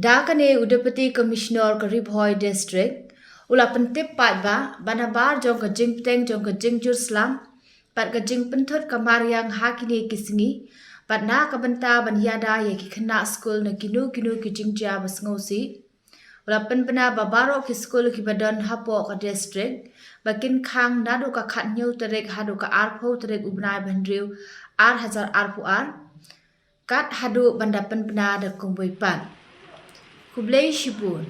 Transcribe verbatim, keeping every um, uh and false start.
Da kane u Deputy Commissioner ka Ri Bhoi District u la pyntip paidbah ba nabar jong ka jingpteng jong ka jingjur slam bad ka jingpynthut ka mariang ha kine ki sngi bad na ka bynta ban ïada ïa ki khynnah skul na kino kino ki jingjia ba sngewsih, u la pynbna ba baroh ki skul kiba don hapoh ka district ba kin khang naduh ka khathynñiew tarik haduh ka arphew tarik u bnai ba hynriew ar hajar arphew ar, kat haduh ban da pynbna da kumwei pat. Khublei shibun.